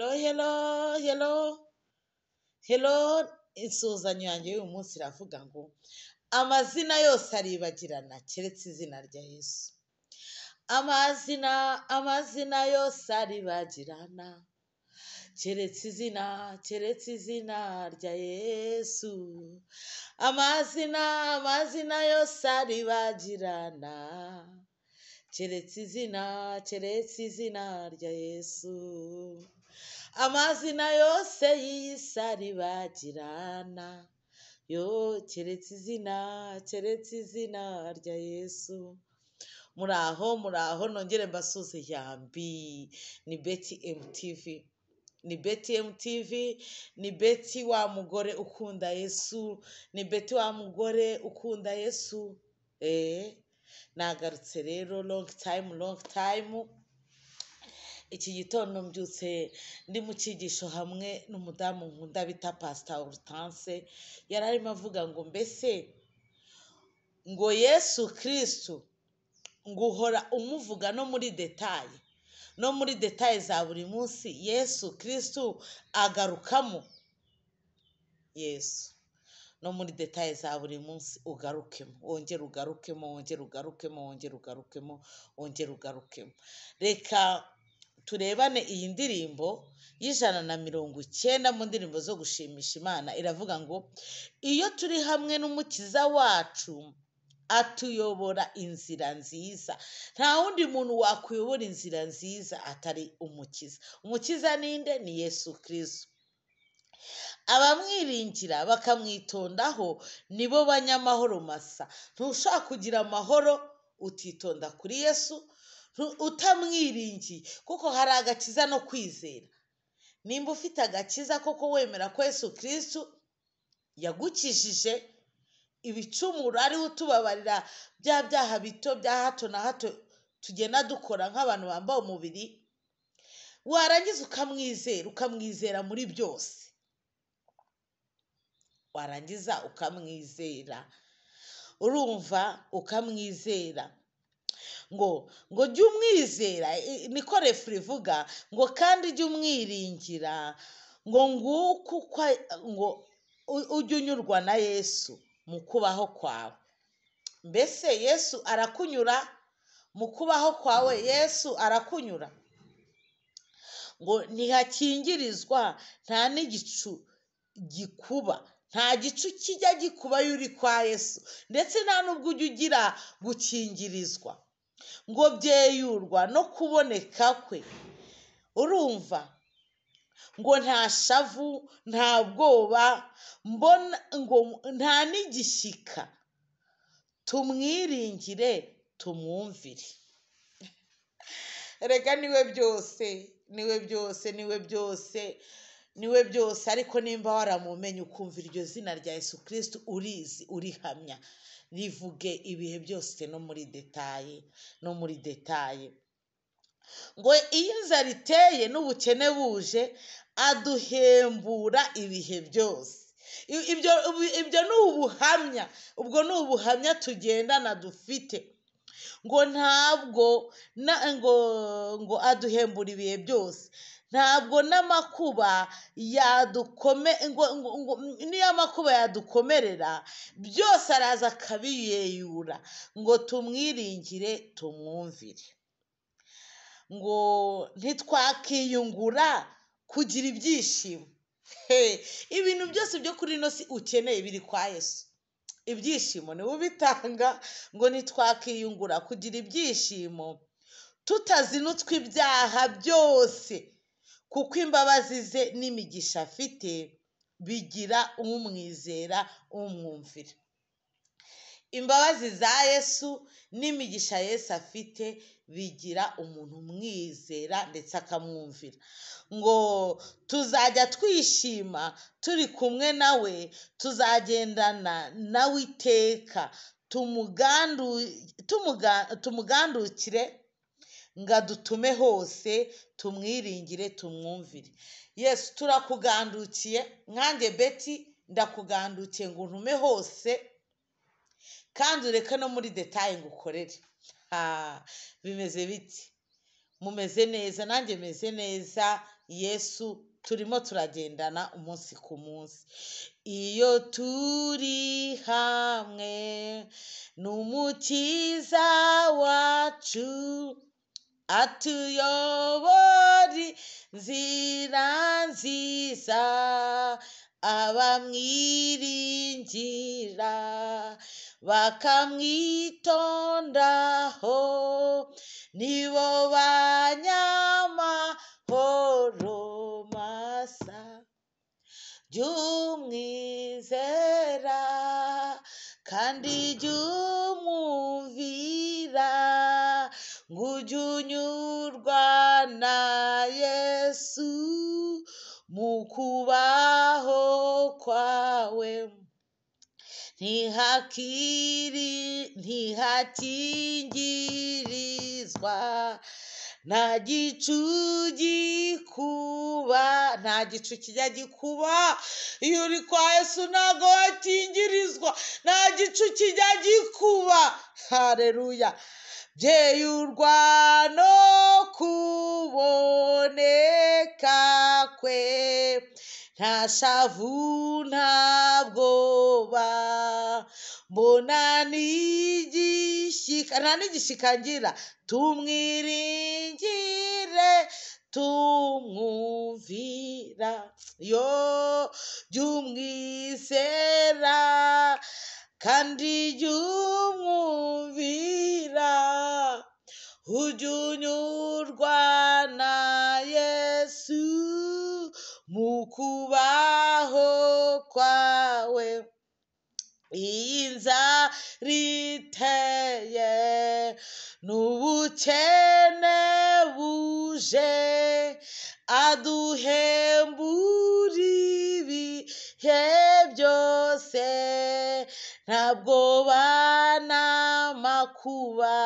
Hello, hello, hello, hello. Insuhuzanyo yanjye y'uyu munsi iravuga ngo amazina yose aribagirana keretse izina rya Yesu. Amazina, amazina yose aribagirana keretse izina, keretse izina rya Yesu. Amazina, amazina yose aribagirana keretse izina, keretse izina rya Yesu. Amazina yose y'iyi si aribagirana, yo keretse izina, keretse izina rya Yesu. Muraho, muraho, nongere mbasuze yambi. Ni Betty MTV. Ni Betty MTV, ni Betty wa mugore ukunda Yesu, ni Betty wa mugore ukunda Yesu. Nagarutse rero long time, long time. Iki gitondo mbyutse ndi mu cyigisho hamwe n'umudamu nkunda bita Pastor Hortense, yari arimo avuga ngo mbese ngo Yesu Kristo ngo uhora umuvuga no muri detaye, no muri detaye za buri munsi Yesu Kristo agarukamo. Yesu no muri detaye za buri munsi ugarukemo, wongere ugarukemo, wongere ugarukemo, wongere ugarukemo, wongere ugarukemo. Reka turebane iyi ndirimbo y'190 mu ndirimbo zo gushimisha Imana. Iravuga ngo iyo turi hamwe n'Umukiza wacu atuyobora inzira nziza. Nta wundi muntu wakuyobora inzira nziza atari Umukiza. Umukiza ninde? Ni Yesu Kristo. Abamwiringira bakamwitondaho nibo banyamahoro masa. Ntushobora kugira amahoro utitonda kuri Yesu, utamwiringiye, kuko hari agakiza no kwizera. Nimba ufite agakiza koko wemera ko Yesu Kristo yagukijije ibicumuro, ariwe utubabarira bya byaha bito bya hato na hato tugenda dukora nk'abantu bambaye umubiri, warangiza ukamwizera, ukamwizera muri byose, warangiza ukamwizera, urumva ukamwizera ngo jya umwizera, niko refuri ivuga ngo kandi jya umwiringira, ngo nguku ngo ujye unyurwa na Yesu mu kubaho kwawe. Mbese Yesu arakunyura mu kubaho kwawe? Yesu arakunyura? Ngo ntihakingirizwa, nta n'igicu gikuba, nta gicu kijya gikuba iyo uri kwa Yesu, ndetse nta n'ubwo ujya ugira gukingirizwa, ngo byeyurwa no kuboneka kwe. Urumva ngo nta shavu, nta bwoba, mbona ngo nta n'igishyika, tumwiringire tumwumvire. Reka niwe byose, niwe byose, niwe byose, niwe byose. Ariko nimba waramumenye ukumva iryo zina rya Yesu Kristo, urizi, urihamya, rivuge ibihe byose no muri detaye, no muri detaye. Ngo iyo inzara iteye n'ubukene buje, aduhembura ibihe byose. Ibyo ni ubuhamya, ubwo ni ubuhamya tugendana dufite. Ngo ntabwo ngo aduhembura ibihe byose, ntabwo n'amakuba yadukome, ngo niyo amakuba yadukomerera byose araza akabiyeyura, ngo tumwiringire tumwumvire. Ngo ntitwakiyungura kugira ibyishimo. Ibintu byose byo kuri ino si ukeneye biri kwa Yesu. Ibyishimo niwe ubitanga. Ngo ntitwakiyungura kugira ibyishimo tutazinutswe ibyaha byose, kuko imbabazi ze n'imigisha afite bigira umwizera umwumvira. Imbabazi za Yesu n'imigisha Yesu afite bigira umuntu umwizera ndetse akamwumvira. Ngo tuzajya twishima turi kumwe nawe, tuzagendana nawe iteka, tumugandukire ngo adutume hose, tumwiringire tumwumvire. Yesu turakugandukiye, nkanjye Betty ndakugandukiye ngo untume hose, kandi ureke no muri detaye ngo ukorere. Bimeze biti? Mumeze neza, nanjye meze neza. Yesu turimo turagendana umunsi ku munsi. Iyo turi hamwe n'Umukiza wacu, atuyobora inzira nziza, abamwiringira bakamwitondaho, nibo banyamahoro masa. Jya umwizera kandi jya umwumvira, ngo ujye unyurwa na Yesu mu kubaho kwawe. Ntihakingirizwa nta gicu gikuba, nta gicu kijya gikuba. Iyo uri kwa Yesu ntabwo wakingirizwa, nta gicu kijya gikuba. Hareruya! Byeyurwa no kuboneka kwe, nta shavu nta bwoba, mbona n'igishyika, nta n'igishyika ngira. Tumwiringire tumwumvira, yo jya umwizera kandi jya umwumvira, ujye unyurwa na Yesu mu kubaho kwawe. Iyi nzara iteye n'ubukene buje, aduhembura ibihe byose, ntabwo n'amakuba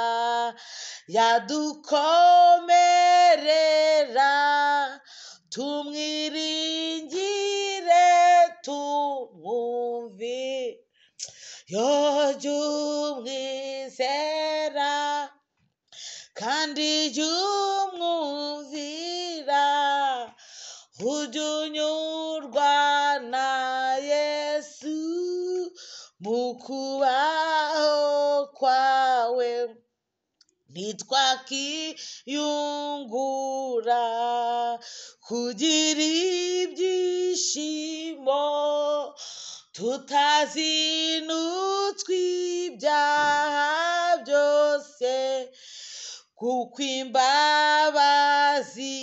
yadukomerera. Tumwiringire tumwumvire, yo jya umwizera kandi jya umwumvira, ujye unyurwa na Yesu mu kubaho kwawe. Ntitwakiyungura kugira ibyishimo, tutazinutswe ibyaha byose, kuko imbabazi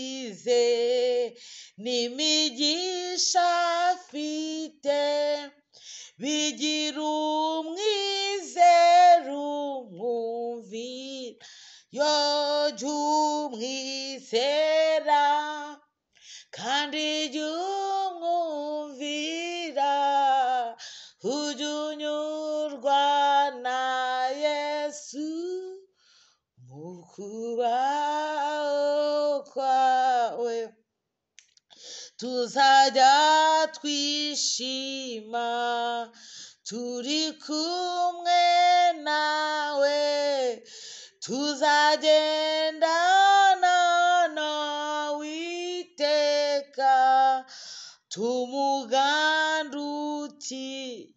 ze n'imigisha afite bigira umwizero umwumvira. Yo jya umwizera kandi jya umwumvira, ujye unyurwa na Yesu mu kubaho kwawe. Tuzajya twishima turi kumwe nawe, tuzagendana nawe iteka, tumugandukiye.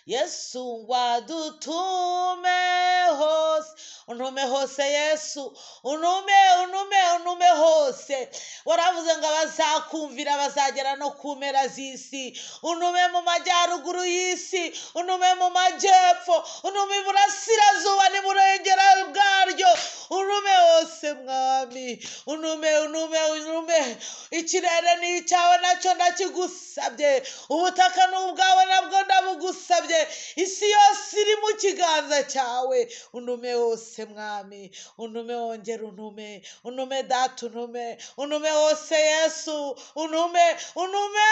Yesu ngo adutume hose, untume hose Yesu, untume, untume, untume hose. Waravuze ngo abazakumvira bazagera no ku mpera z'isi. Untume mu majyaruguru y'isi, untume mu majyepfo, untume iburasirazuba n'iburengera bwaryo, untume hose Mwami, untume, untume, untume. Ikirere ni icyawe nacyo ndakigusabye, ubutaka ni ubwawe nabwo ndabugusabye, isi yose iri mu kiganza cyawe. Untume hose Mwami, untume, wongere untume, untume Data, untume, untume hose Yesu, untume, untume,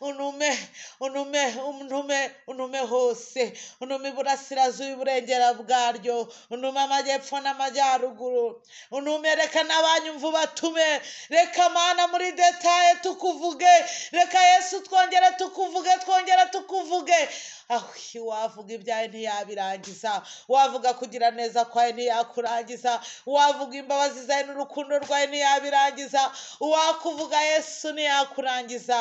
untume, untume, untume, untume hose, untume iburasirazuba iburengera bwaryo, untume amajyepfo n'amajyaruguru, untume. Reka n'abanyumva batume, reka Mana muri detaye tukuvuge, reka Yesu twongere tukuvuge, twongere tukuvuge. Aho wavuga ibyawe ntiyabirangiza, wavuga kugira neza kwawe ntiyakurangiza, wavuga imbabazi zawe n'urukundo rwawe ntiyabirangiza, uwakuvuga Yesu ntiyakurangiza.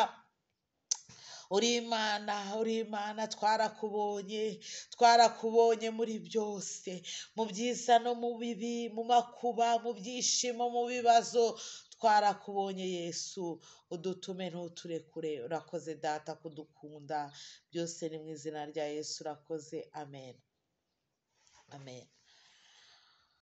Uri Imana, uri Imana, twarakubonye, twarakubonye muri byose, mu byiza no mu bibi, mu makuba, mu byishimo, mu bibazo, twarakubonye Yesu. Udutume ntuturekure. Urakoze Data kudukunda, byose ni mu izina rya Yesu urakoze, amen, amen.